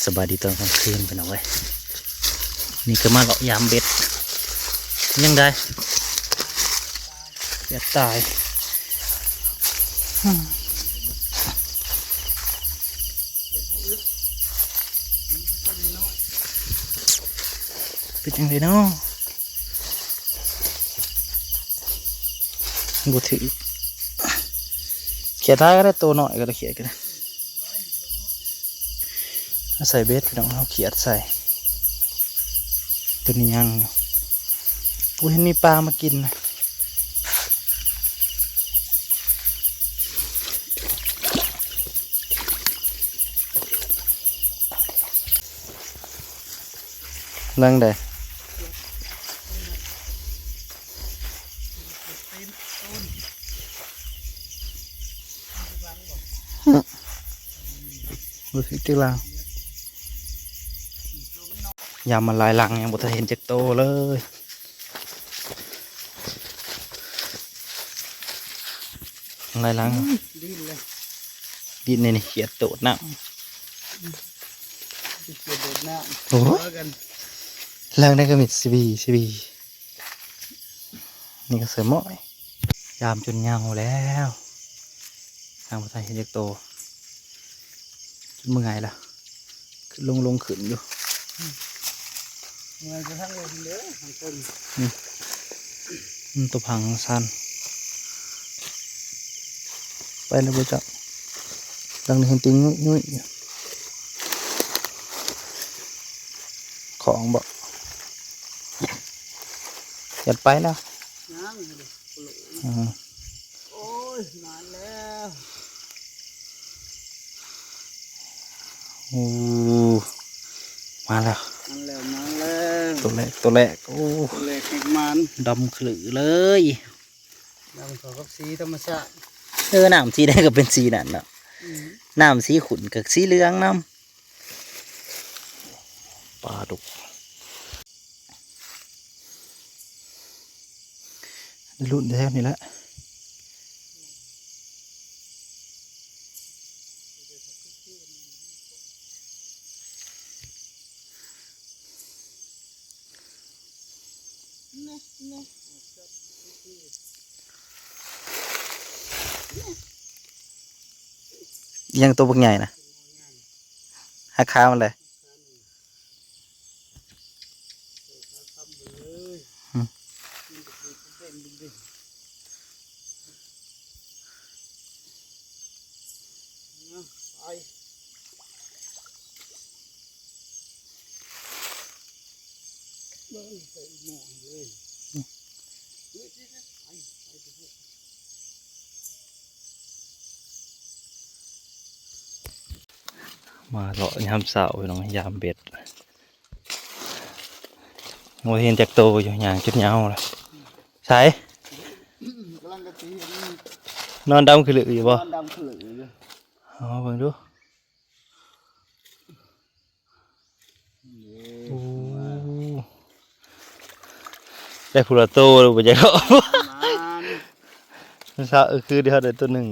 ສະບາຍດີຕອນກາງຄືນພີ່ນ້ອງເອີຍ ນີ້ກໍມາເລາະຍາມເບັດ ຍັງໄດ້ ຢາກຕາຍ ເປັນຈັ່ງໃດເນາະ ບໍ່ຖືກ ຂຽດຫຼາຍກໍໄດ້ ໂຕນ້ອຍກໍໄດ້ ຂຽດກໍໄດ້. ເຮົາໃສ່ເບັດພີ່ນ້ອງ ເຮົາຂຽດໃສ່ ຕົວນີ້ຍັງຢູ່ ໂອ້ ເຫັນມີປາມາກິນນະ ນັ່ງໄດ້ ບໍ່ຖືກຈັກຫຼັງ ຍາມມາຫຼາຍຫຼັງຍັງບໍ່ທັນເຫັນຈັກໂຕເລີຍ ຫຼາຍຫຼັງ ດິ້ນເລີຍ ດິ້ນໃນນີ້ ຂຽດໂດດນ້ຳ ຂຽດໂດດນ້ຳ ໂອ້ຍ ເອົາກັນ ຫຼັງໃດກໍມີສະບີ ສະບີ ນີ້ກໍເສືອໝ້ອຍ ຍາມຈົນເຫງົາແລ້ວ ຍັງບໍ່ທັນເຫັນຈັກໂຕ ຈົນເມື່ອຍລະ ຂຶ້ນລົງ ລົງຂຶ້ນຢູ່ ເມື່ອຍກະທັງລົງເດີ ທາງເທິງ ອືມ ມັນຕົວພັງຊັ້ນ ໄປແລ້ວບໍ່ຈັກ ຫຼັງນີ້ເຫັນຕີນຫຍຸ້ຍໆ ຂອງບໍ່ ຢ່າໄປແລ້ວ ຍັງ ອືມ ໂອ້ຍ ມາແລ້ວ ໂອ້ ມາແລ້ວ ມາແລ້ວ ມາແລ້ວ ໂຕແລກ ໂຕແລກ ໂອ້ ໂຕແລກແຮງມານ ດຳຂະລຶເລີຍ ດຳເຂົ້າກັບສີທຳມະຊາດ ເອີ ນ້ຳສີໃດກໍເປັນສີນັ້ນເນາະ ອືມ ນ້ຳສີຂຸ້ນກໍສີເຫຼືອງນຳ ປາດຸກ ໄດ້ລຸ້ນແຖວນີ້ແຫຼະ ອີ່ຫຍັງໂຕບັກໃຫຍ່ນະ ຫາຂາມັນເລີຍ ອືມ ມາເລາະຍາມເຊົ້າພີ່ນ້ອງ ຍາມເບັດ ໂອ້ຍ ເຫັນຈັກໂຕຢູ່ ຍ່າງຈົນເຫງົາລະ ໃສ ກຳລັງກະຊິເຫັນ ນອນດຳຂະລຶຢູ່ບໍ່ ນອນດຳຂະລຶຢູ່ ເອົາເບິ່ງດູ ໂອ້ ໄດ້ຜູ້ລະໂຕ ບໍ່ຈັກເນາະ ມັນເຊົ້າ ເອີ ຄືໄດ້ຮອດໄດ້ໂຕໜຶ່ງ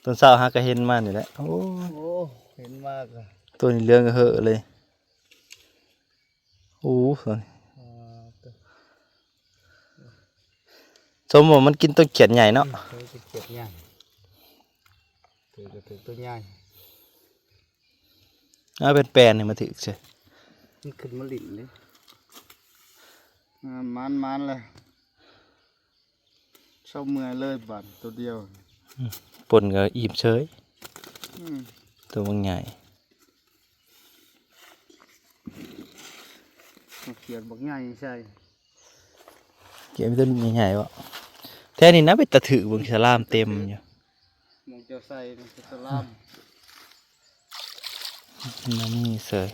ຕອນເຊົ້າຫາກະເຫັນມານີ້ແຫຼະ ໂອ້ ໂອ້ ເຫັນມາກະ ໂຕນີ້ເຫຼືອງເຫີເລີຍ ໂອ້ ສົມວ່າມັນກິນໂຕຂຽດໃຫຍ່ເນາະ ເອີ ກິນຂຽດໃຫຍ່ ຖືກກໍຖືກໂຕໃຫຍ່ ເອົາແປນໆນີ້ມາຖືກເສຍ ມັນຂຶ້ນມາຫຼິ້ນເດ້ ອ່າ ມານໆ ແລ້ວ ເຊົາເມື່ອຍເລີຍບາດໂຕດຽວ ອືມ ປົນກໍອີ່ມເສີຍ ອືມ ໂຕບັກໃຫຍ່ ເອົາຂຽດບັກໃຫຍ່ໃສ່ ຂຽດມີແຕ່ລູກໃຫຍ່ໆ ບໍ່ ແຖວນີ້ນະເປັນຕາຖືກ ເບິ່ງສະຫຼາມເຕັມຢູ່ ໝ່ອງເຈົ້າໃສ່ນະ ສະຫຼາມ ມັນມີເສີຍ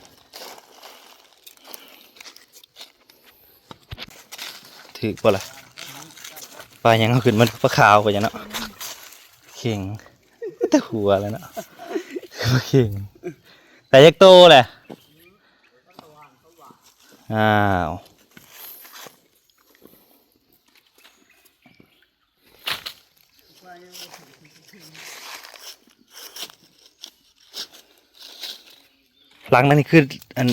ຖືກບໍ່ລະ ປາຫຍັງເອົາຂຶ້ນມາ ປາຂາວບໍ່ຫຍັງເນາະ ເຄັ່ງ ແຕ່ຫົວແລ້ວເນາະ ເຄັ່ງ ໄດ້ຈັກໂຕແຫຼະ ອ້າວ. ປາຍັງບໍ່ຖືກ ຖືກ ຖືກ ຖືກ ຖືກ. ຫຼັງນັ້ນນີ້ຄືອັນ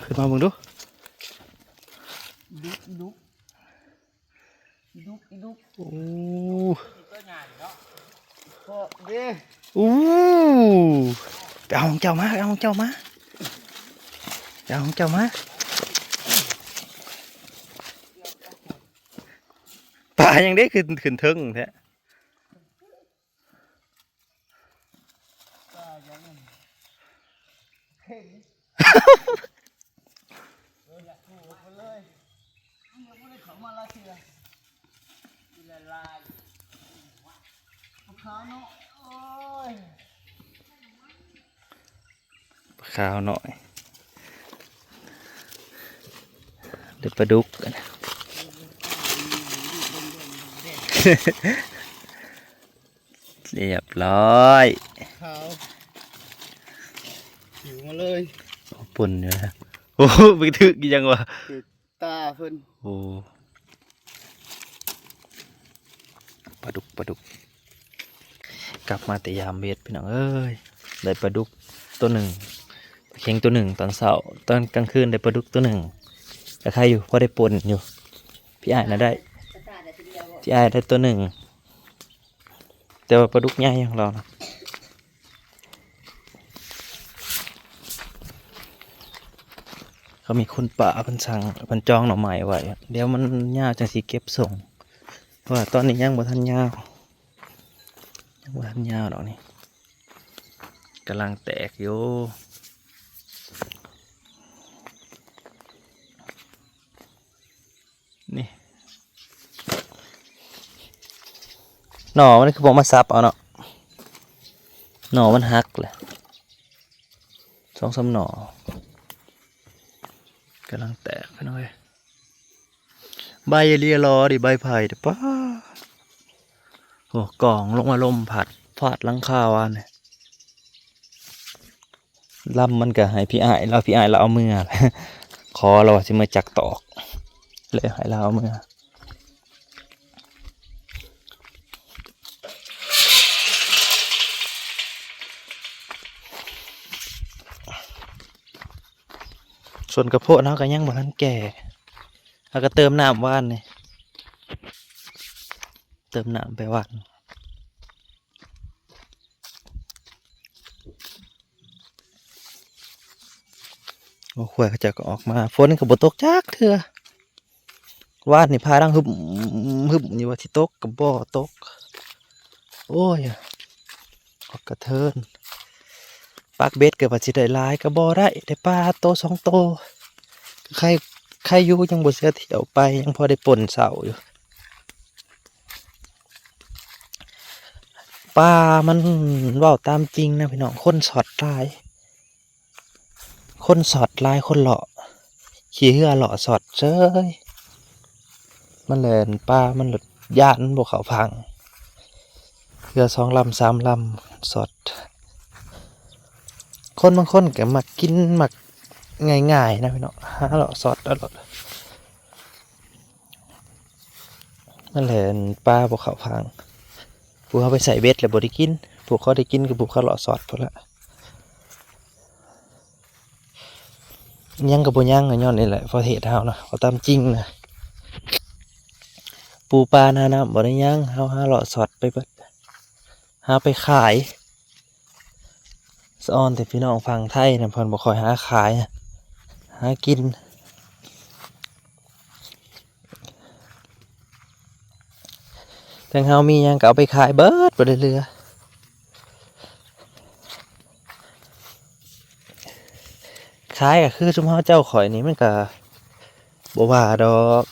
ຂຶ້ນມາເບິ່ງດູ ອີດຸກ ອີດຸກ ອີດຸກ ໂອ້ ໂອ້ ໄປເອົາຂອງເຈົ້າມາ ໄປເອົາຂອງເຈົ້າມາ ໄປເອົາຂອງເຈົ້າມາ ປາຫຍັງເດ້ ຂຶ້ນ ຂຶ້ນເທິງແທ້. ປາຂາວນ້ອຍ ໄດ້ປາດຸກ ລຽບຮ້ອຍ ຂາວ ຫິວມາເລີຍ ປົ່ນຢູ່ນະ ໂອ້ ໄປຖືກອີ່ຫຍັງວະ ຖືກຕາເພິ່ນ ໂອ້ ປາດຸກ ປາດຸກ ກັບມາແຕ່ຢາມເວັດ ພີ່ນ້ອງເອີຍ ໄດ້ປາດຸກໂຕໜຶ່ງ ປາເຄັງໂຕໜຶ່ງຕອນເຊົ້າ ຕອນກາງຄືນໄດ້ປາດຸກໂຕໜຶ່ງ ກະໄຄຢູ່ ພໍໄດ້ປົ່ນຢູ່ ພີ່ອ້າຍນະໄດ້ ພີ່ອ້າຍໄດ້ໂຕໜຶ່ງ ແຕ່ວ່າປາດຸກໃຫຍ່ຂອງລາວນະ ເຂົາມີຄົນປ່າ ເພິ່ນສັ່ງ ເພິ່ນຈອງໜໍ່ໄມ້ໄວ້ ດຽວມັນຍາວຈັ່ງຊິເກັບສົ່ງ ເພາະວ່າຕອນນີ້ຍັງບໍ່ທັນຍາວ ຍັງບໍ່ທັນຍາວດອກນີ້ ກຳລັງແຕກຢູ່. ນີ້ ໜໍ່ມັນຄືບໍ່ມາສັບເອົາເນາະ ໜໍ່ມັນຫັກແຫຼະ ສອງສາມໜໍ່ ກຳລັງແຕກ ພີ່ນ້ອງເອີຍ ໃບອີ່ຫຼີຫຼໍ່ດິ ໃບໄຜ່ເດ້ ປ້າ ໂອ້ ກອງລົງມາ ລົມພັດ ຟາດຫຼັງຄາວານນີ້. ລຳມັນກະໃຫ້ພີ່ອ້າຍລາວ ພີ່ອ້າຍລາວເອົາເມືອ ຂໍລາວວ່າຊິເມືອຈັກຕອກ ເລີຍໃຫ້ລາວເອົາເມືອ ສ່ວນກະໂພດເຮົາກະຍັງບໍ່ທັນແກ່ ເຮົາກະເຕີມນ້ຳວານນີ້ ເຕີມນ້ຳໄປວານ ໂອ້ ຄວາຍເຂົາເຈົ້າກະອອກມາ ຝົນກະບໍ່ຕົກຈັກເທື່ອ ວານນີ້ຟ້າດັງຮຶມ ຮຶມຢູ່ ວ່າຊິຕົກກະບໍ່ຕົກ ໂອ້ຍ ອອກກະເທີນ ປັກເບັດກະວ່າຊິໄດ້ຫຼາຍກະບໍ່ໄດ້ ໄດ້ປາໂຕສອງໂຕ ກະໄຄ ໄຄຢູ່ ຍັງບໍ່ເສຍຖ້ຽວໄປ ຍັງພໍໄດ້ປົ່ນເຊົ້າຢູ່. ປາມັນ ເວົ້າຕາມຈິງນະພີ່ນ້ອງ ຄົນຊັອດຫຼາຍ ຄົນຊັອດຫຼາຍ ຄົນເລາະ ຂີ່ເຮືອເລາະຊັອດເຊີຍ ມັນແລ່ນປ່າ ມັນລະຢ້ານມັນບໍ່ເຂົ້າຝັ່ງ ເຮືອສອງລຳສາມລຳຊັອດ ຄົນບາງຄົນກະມັກກິນມັກງ່າຍໆນະພີ່ນ້ອງ ຫາເລາະຊັອດເອົາໂລດ. ນັ້ນແຫຼະ ປາບໍ່ເຂົ້າຝັ່ງ ຜູ້ເຮົາໄປໃສ່ເບັດແລ້ວບໍ່ໄດ້ກິນ ຜູ້ເຂົາໄດ້ກິນກະຜູ້ເຂົາເລາະຊັອດພຸ້ນລະ ຍັງກະບໍ່ຍັງ ກະຍ້ອນນີ້ແຫຼະ ປະເທດເຮົານະ ເວົ້າຕາມຈິງນະ ປູປາໜ້ານ້ຳບໍ່ໄດ້ຍັງ ເຮົາຫາເລາະຊັອດໄປເບິດ ຫາໄປຂາຍ. ສະອອນແຕ່ພີ່ນ້ອງຝັ່ງໄທນະ ເພິ່ນບໍ່ຄ່ອຍຫາຂາຍ ຫາກິນ ທາງເຮົາມີຫຍັງກະເອົາໄປຂາຍເບິດ ບໍ່ໄດ້ເຫຼືອ ຂາຍກະຄືຊຸມເຮົາເຈົ້າຂ້ອຍນີ້ ມັນກະບໍ່ວ່າດອກ.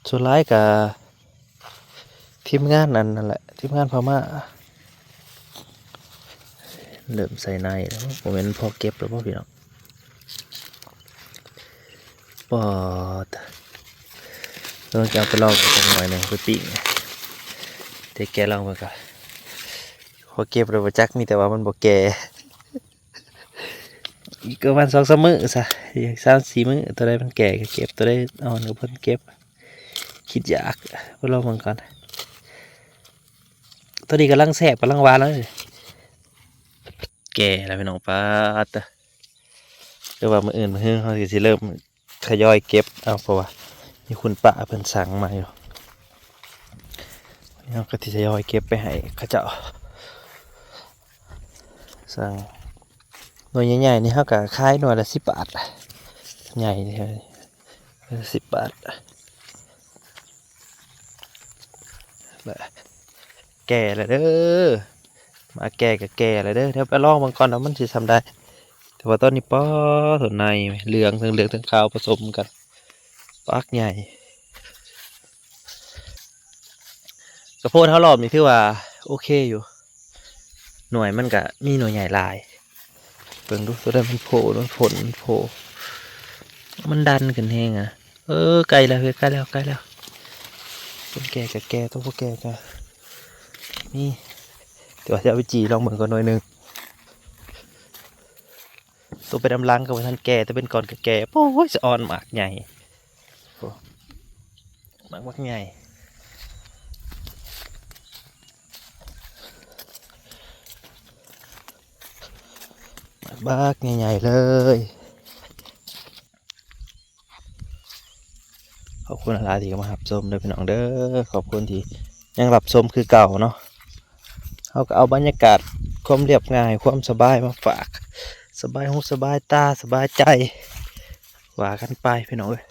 ສ່ວນຫຼາຍກະທີມງານອັນນັ້ນແຫຼະ ທີມງານພະມ້າ ເລີ່ມໃສ່ໃນແລ້ວ ບໍ່ແມ່ນພໍເກັບແລ້ວບໍ່ພີ່ນ້ອງ ປອດ ຕ້ອງຈະເອົາໄປລອງຈັກໜ້ອຍໜຶ່ງ ໄປປີ້ງ ແຕ່ແກະລອງເບິ່ງກ່ອນ ພໍເກັບແລ້ວບໍ່ຈັກ ມີແຕ່ວ່າມັນບໍ່ແກ່. ອີກປະມານສອງສາມມື້ຊະ ອີກສາມສີ່ມື້ ໂຕໃດມັນແກ່ກະເກັບ ໂຕໃດອ່ອນກະບໍ່ເກັບ ຄິດຢາກ ໄປລອງເບິ່ງກ່ອນ ໂຕນີ້ກຳລັງແຊບ ກຳລັງຫວານເລີຍ. ແກ່ແລ້ວພີ່ນ້ອງ ປາດເດີ. ຫຼືວ່າມື້ອື່ນມື້ຮືເຮົາຊິເລີ່ມທະຍອຍເກັບເອົາ ເພາະວ່າມີຄຸນປ້າເພິ່ນສັ່ງມາຢູ່. ເຮົາກໍຊິທະຍອຍເກັບໄປໃຫ້ເຂົາເຈົ້າ. ສັ່ງໜ່ວຍໃຫຍ່ໆນີ້ ເຮົາກໍຂາຍໜ່ວຍລະສິບບາດ ໃຫຍ່ນີ້ ສິບບາດ. ແກ່ແລ້ວເດີ ໝາກແກ່ກໍແກ່ແລ້ວເດີ. ດຽວໄປລອງເບິ່ງກ່ອນວ່າມັນຊິສ່ຳໃດ. ແຕ່ວ່າຕອນນີ້ ປາດ ໃນເຫຼືອງ ທັງເຫຼືອງທັງຂາວປະສົມກັນ ບັກໃຫຍ່. ກະໂພດເຮົາລອບນີ້ຖືວ່າໂອເຄຢູ່ ໜ່ວຍມັນກະມີໜ່ວຍໃຫຍ່ຫຼາຍ. ເບິ່ງດູ ໂຕໃດມັນໂຜ່ ມັນຝົນ ມັນໂຜ່ ມັນດັນຂຶ້ນແຮງອະ. ເອີ ໃກ້ແລ້ວເຮີ້ຍ ໃກ້ແລ້ວ ໃກ້ແລ້ວ. ໂຕແກ່ກະແກ່ ໂຕບໍ່ແກ່ກະມີ. ແຕ່ວ່າຊິເອົາໄປຈີ່ລອງເບິ່ງກ່ອນໜ່ວຍໜຶ່ງ. ໂຕໄປນຳຫຼັງກໍບໍ່ທັນແກ່ ໂຕເປັນກ່ອນກໍແກ່. ໂອ້ຍ ສະອອນໝາກໃຫຍ່ ໂອ້ ໝາກບັກໃຫຍ່ ໝາກບັກໃຫຍ່ໆເລີຍ. ຂອບຄຸນຫຼາຍໆທີ່ເຂົ້າມາຮັບຊົມເດີພີ່ນ້ອງເດີ. ຂອບຄຸນທີ່ຍັງຮັບຊົມຄືເກົ່າເນາະ. ເຮົາກໍເອົາບັນຍາກາດຄວາມລຽບງ່າຍ ຄວາມສະບາຍມາຝາກ ສະບາຍຫູສະບາຍຕາ ສະບາຍໃຈ ວ່າກັນໄປພີ່ນ້ອງເອີຍ.